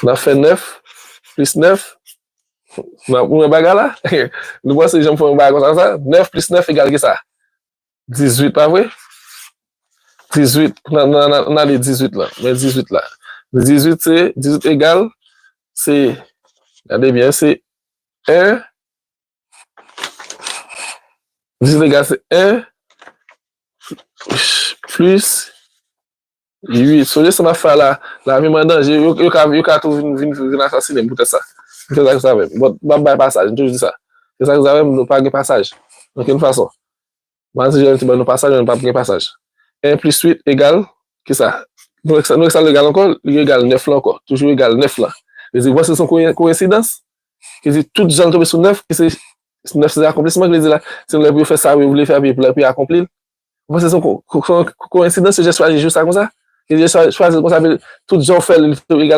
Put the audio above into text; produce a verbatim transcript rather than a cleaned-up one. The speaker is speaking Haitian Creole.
N ap fè nèf plis nèf. N ap wè bagay la. Nou panse jan m fè yon bagay konsa, sa? Nèf plis nèf egal ki sa? Dizuit, pa vre? Dizuit, n a, n a, n a, n a li dizuit la. Men dizuit la. Dizuit se, dizuit egal, se, gade byen, se en, dizuit egal se en plis uit. Olye sa m ap fè la, lavi m an danje, yo, yo ka, yo ka tou vin, vin, vin asasinen m poutèt sa. Se sa ki sa avè m. Bon, m ap bay pasaj, m toujou di sa. Se sa ki sa avè m, nou pa gen pasaj. Okenn fason. Mwen, si jèn ti ban nou pasaj, nou p ap gen pasaj. En plis uit egal, ki sa? Nou wè sa, nou wè sa l egal ankò, li egal nèf la ankò. Toujou egal nèf la. Li di, w panse se yon koye-, koyensidans? Ki di, tout jan l tonbe sou nèf, ki se nèf se akonplisman, ki vle di la, se lè pou yo fè sa yo vle fè, epi lè pou yo akonpli l. Ou panse se yon ko-, ko-, ko-, koyensidans, yo jis chwazi jou sa konsa? Yo jis chwa-, chwazi l konsa, epi tout jan w fè l, li egal